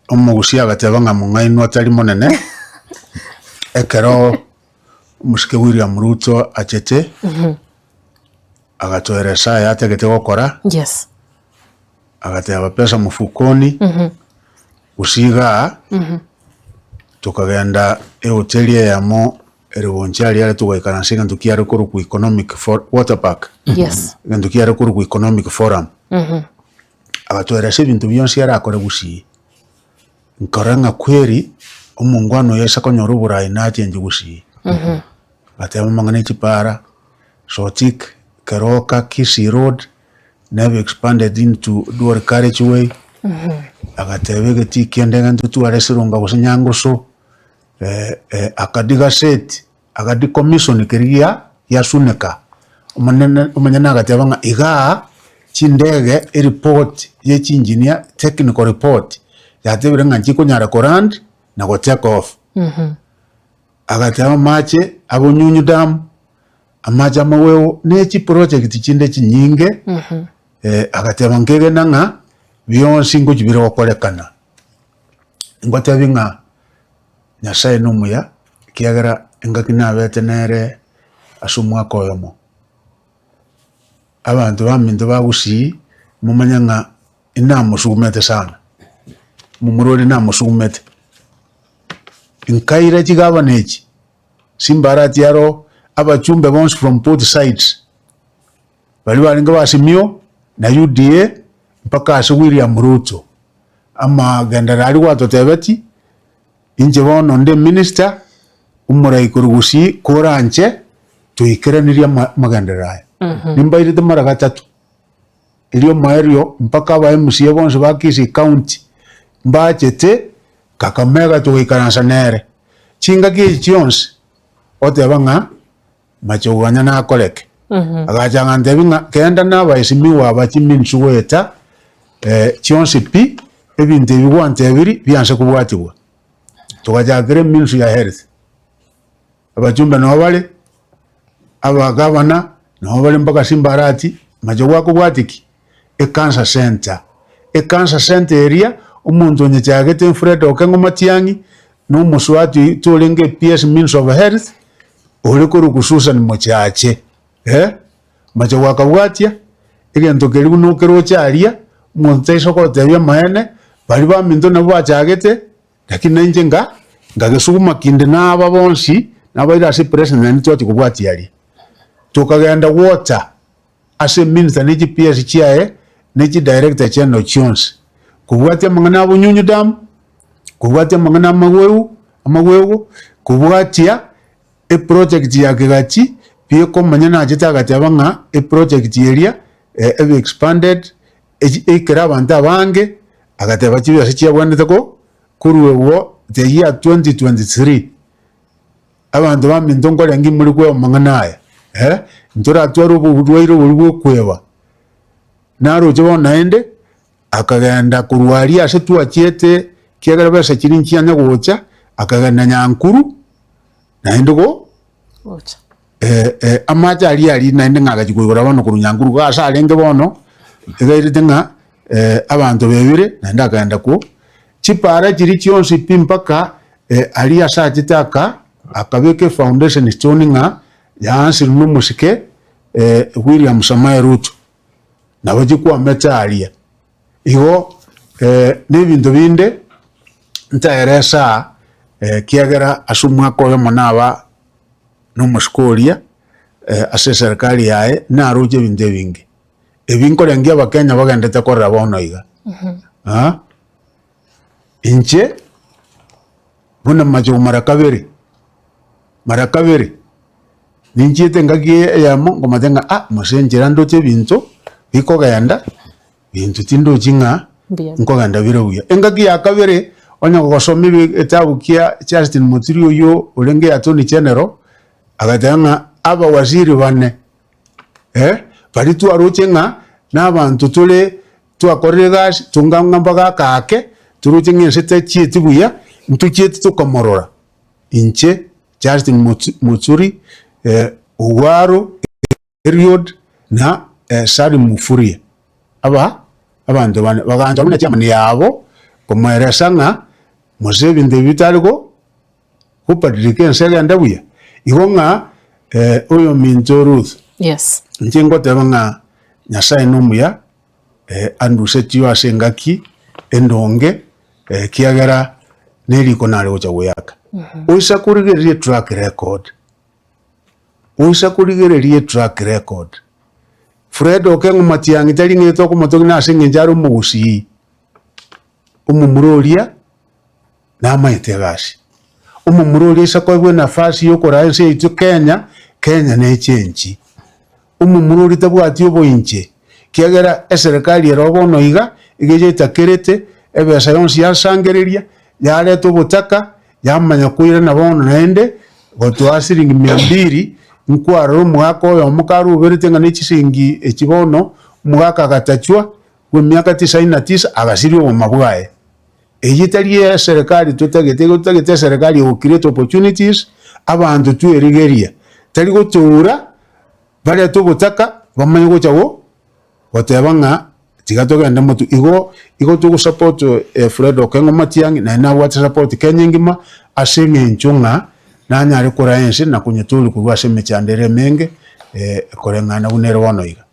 Omogusia agateba ng'a mong'ainwa tari monene, ekero omosike William Ruto achete, agatoeresa aya atagete gokora, Yes. agateba pesa mfukoni, gose igaa, tokagenda ehoteli eyemo ere Bonchari aria togaikaransa egento kiare korokwa Economic fo water park, Yes. egento kiare korokwa Economic Forum. Agatoeresa ebinto bionsi arakore gusii. Nkarora ng'a kweri, omongwana oyo ase konyora oborai nachenche gusii. Agateba amang'ana e chipara, Sotik, Keroka, Kisii road, nebe expanded into dual carriage way, agateba egetii kende egento tware Sironga gose Nyangoso, akadigaseti. Agadecommission keria giasuneka. Omonene omonyene agateba ng'a igaa chindege ereport ye chingineer technical report yatebire ng'a nchikonyara koland na go take off. Agateba amache abonyunyu dam, amache amagwego ne chiproject chinde chinyinge agateba nkegena ng'a bionsi ngochi bire gokorekana. Ngotebi ng'a Nyasae nomuya, ekiagera engaki nabete nere ase omwaka oyomo. Abanto baminto ba Gusii, momanye ng'a inamosugumete sana, momura oria namosugumete. Nkaira chigavana echi, Simbarati aro, abachumbe bonsi from both sides, baria barenge ba Azimio na UDA mpaka ase William Ruto, amagenderero aria gwatotebetie. Inche bono nde minister, omorai korwa Gusii, koranche toikeranirie amagenderero aya. Nimbairete mara gatato, erio omoerio mpaka aba MCA bonsi ba Kisii county mbachete Kakamega togaikaransa nere. Chingaki echi chionsi, oteba ng'a machogu anya nakoreke. Agacha agantebia ng'a genda na abaesimiwa aba chiminsu goeta chionsi pi, ebinto ebi gwantebirie bianse kobwatigwa. Togachakera eminsu ya health, abachumbe nabo bare, abagavana nabo bare mpaka Simbarati, machogu akobwatia ki? Ecancer center. Ecancer center eria, omonto onyechagete Fred Okengo Matiang'i, na omoswati oito orenge PS Minister of Health, ore korokwa Susan Mochache, eh, Machogu akabwatia, egento keria buna okeroche aria, omonto taisa gotebia amaene, baria baminto nabwo bachagete, lakini nainche nka nkagesuguma kinde naba bonsi, nabaire ase president naende twachia kobwatia aria. Tokagenda water ase eminister ne chi-PS chiaye, ne chi-director general chionsi, kobwatia amang'ana a Bunyunyu Dam, kobwatia amang'ana a Magweu Amagwego, kobwatia eproject ya Kigachi, biekomanya nachete agateba ng'a eproject eria ebe expanded, eikere abanto abange, agateba chibesa chiabwenerete ko koruegwa the year 2023. Abanto baminto nkorenge imore kweba amang'ana aya, eh, ntoratware oborwaire oboria bwa okweba. Naroche bono naende, akagenda korwa aria ase twachiete, ekiagera besa chiria nchianya gocha, akagenda Nyankuru, naende go Gocha. amache aria aria naende ng'a agachia koigora bono korwa Nyankuru iga ase arenge bono, egairete ng'a abanto bebire naende akagenda ko chipara chiria chionsi pi mpaka aria ase achete aka akabeka efoundation stone ng'a yaansirwe na omosike William Samoei Ruto, nabo chikwamete aria. Igo na ebinto binde ntaeresa aa ekiagera ase omwaka oyomo naba na omosike oria ase eserekari yaye naroche ebinto ebinge. Ebi nkorengia abakenya bagendete korora bono iga, inche buna machogu mara kabere, mara kabere, ninchiete engaki eyemo nkomanya ng'a ah mose enchera ndoche ebinto bikogenda, binto tindochi ng'a Mbuya. nkogenda bire buya. Engaki ya kabere, onye gosoma ebi egetabu kia Justin Muturi oywo orenge Attorney General, agateba ng'a abawaziri bane eh, baria twaroche ng'a na abanto tore twakorire egasi tonga ng'a mbagaka ake, toroche ng'a ense techieti buya, ntochieti tokamorora. Inche Justin Muturi, Ogwaro Eliud na Salim Mufurye, aba abanto bane bagancha buna chairman yabo. Komoeresa ng'a mose ebinto ebi bitari go gobadilika ense egende buya. Igo ng'a oyominto Ruth, Yes. inche ngoteba ng'a Nyasaye nomuya andusetio ase engaki endonge ekiagera neriko nare gocha goyaka. Oisa korigereria etrack record, oisa korigereria etrack record, Fred Okengo Matiang'i tari ng'ete okomotogia nase eng'encho are omogusii, omomura oria namaete egasi. Omomura oria ase koegwa enafasi yokoraa ense yaito Kenya, Kenya nechenchi. Omomura oria tabwati oboinche, kiagera eserekari ere bono iga, iga etakerete, ebesa yonsi yasangereria, yareta obotaka, yamanya koirana bono naende, gotoa siringi mia mbiri, nkwarora omogaka oyomo karuberete ng'a ne chisiringi echi bono, omogaka agatachwa, bwa emiaka tisaini na tisa, agasiria obogima bwaye. Eyio tari eserekari totagete, igo totagete eserekari ego create opportunities, abanto twerigeria, tari gotoura barete obotaka bamanye gocha go goteba ng'a tiga togende motwe. Igo igo togo support Fred Okengo Matiang'i naende nabwate support Kenya engima ase eng'encho ng'a nanyare koraa ense na konyetoria korwa ase emechando ere emenge koreng'ana buna ere bono iga.